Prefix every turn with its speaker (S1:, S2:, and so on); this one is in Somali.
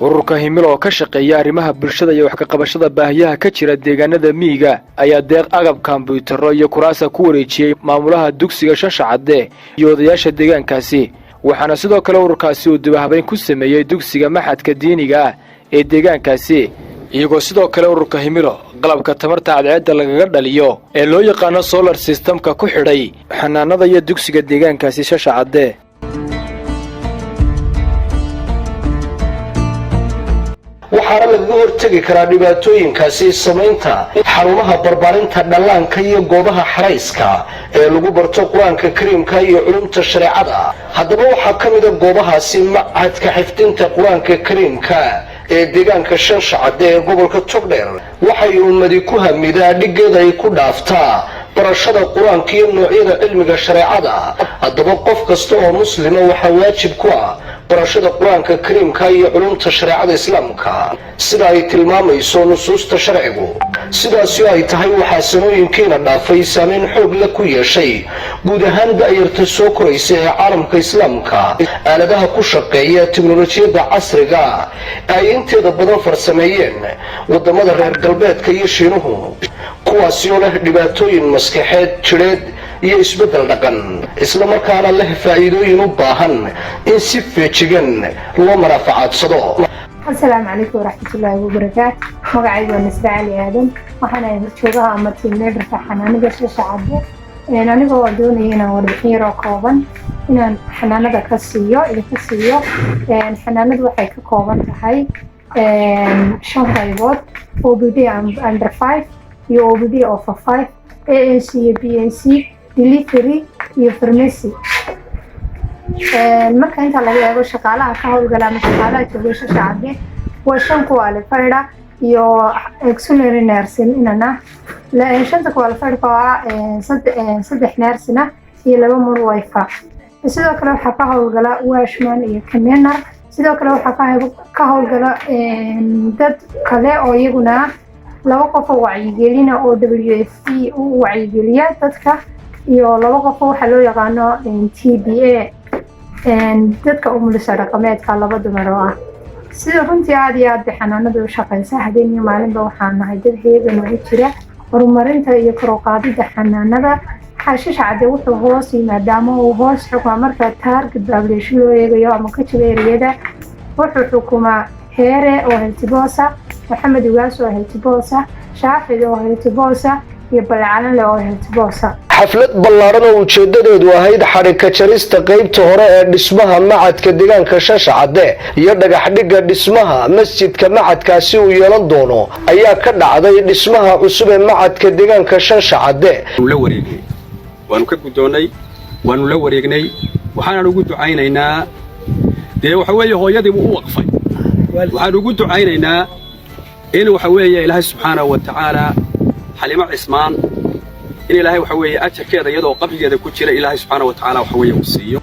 S1: Ururka Himilo oo ka shaqeeya arrimaha bulshada iyo wax ka qabashada baahiyaha ka jira deegaanada miyiga ayaa deeq agab kombuyuutarro iyo kuraasa ku wareejiyey maamulaha dugsiga Shashacadde iyo odayaasha deegaankaasi. Waxaana sidoo kale ururkaasi uu dibahabayn ku sameeyey dugsiga machadka diiniga ah ee deegaankaasi, iyagoo sidoo kale ururka Himilo qalabka tamarta cadceedda lagaga dhaliyo ee loo yaqaano solar systemka ku xidhay xanaanada iyo dugsiga deegaankaasi Shashacadde.
S2: Waxaana lagaga hortegi karaa dhibaatooyinkaasi samaynta xarumaha barbaarinta dhallaanka iyo goobaha xarayska ee lagu barto Qur-aanka Kariimka iyo culumta shareecada. Haddaba waxaa ka mida goobahaasi Machadka Xifdinta Qur-aanka Kariimka ee deegaanka Shanshacadde ee gobolka Togdheer. Waxay ummadi ku hamidaa dhiggeeda ay ku dhaaftaa barashada Qur-aanka iyo noocyada cilmiga shareecada. Haddaba qof kasta oo muslima waxaa waajib ku ah barashada Qur-aanka Kariimka iyo culumta shareecada Islaamka, sida ay tilmaamayso nusuusta sharcigu. Sidaasi ay tahay, waxaa sanooyinkiina dhaafay saameyn xoog la ku yeeshay guud ahaan da'yarta soo koraysa ee caalamka Islaamka aaladaha ku shaqeeya teknolojiyadda casriga ay inteeda badan farsameeyeen wadamada reer Galbeedka iyo Shiinuhu, kuwaasi oo leh dhibaatooyin maskaxeed, jidheed iyo isbeddel dhaqan, islamarkaana leh faa'iidooyin u baahan in si feejigan loo manaafacadsado.
S3: Asalaamu calaykum waraxmatullaahi wabarakaatu. Magacaygu waa Nasre Cali Aadan. Waxaan ahay horjoogaha ama team leaderka xanaanada Shashacadde. Anigoo doonaya inaan warbixin yaroo kooban inaan xanaanada ka siiyo, idinka siiyo. Xanaanadu waxay ka kooban tahay shan qaybood: OPD under 5 iyo OPD over 5, ANC iyo BNC, delivery iyo pharmacy. Marka inta laga eego shaqaalaha ka howlgala ama shaqaalaha jooga Shashacadde, waa shan qualified iyo auxiliary nursing inana. Shanta qualified oo ah saddex nursing ah iyo laba midwife. Sidoo kale waxaa ka howlgala watchman iyo cleaner. Sidoo kale waxaa ka howlgala dad kale oo iyaguna laba qof oo wacyigelina oo WFP u wacyigeliya dadka, iyo laba qof oo waxaa loo yaqaano TBA, dadka umulisa dhaqameedka, laba dumar oo ah. Sida runtii aada iyo aad bay xanaanadu u shaqeysa habeen iyo maalinba. Waxaan nahay dad heegan ugu jira horumarinta iyo kor u qaadida xanaanada. Xaashisha Cadde wuxuu hoos yimaadaama uu hoos xukumaa, marka target population loo eegayo ama ka jira ereyada, wuxuu xukumaa Heere oo health post ah, Maxamed Ugaas oo health post ah, Shaafid oo health post ah iyo Balcalanle oo health post ah.
S2: Xaflad ballaaran oo ujeedadeedu ahayd xadhigka jarista qaybta hore ee dhismaha machadka deegaanka Shashacadde iyo dhagaxdhigga dhismaha masjidka machadkaasi uu yeelan doono ayaa ka dhacday dhismaha cusub ee machadka deegaanka Shanshacadde.
S4: La wareegnay, waanu ka guddoonnay, waanu la wareegnay. Waxaanan ugu ducaynaynaa, dee waxa weeye hooyadii buu u waqfay, waxaan ugu ducaynaynaa in waxa weeye Ilaahay subxaanahu wa tacaala Xalimo Cismaan in Ilaahay waxa weeye ajarkeeda iyadoo qabrigeeda ku jira Ilaahay subxaanahu wa tacaala waxa weeye uu siiyo.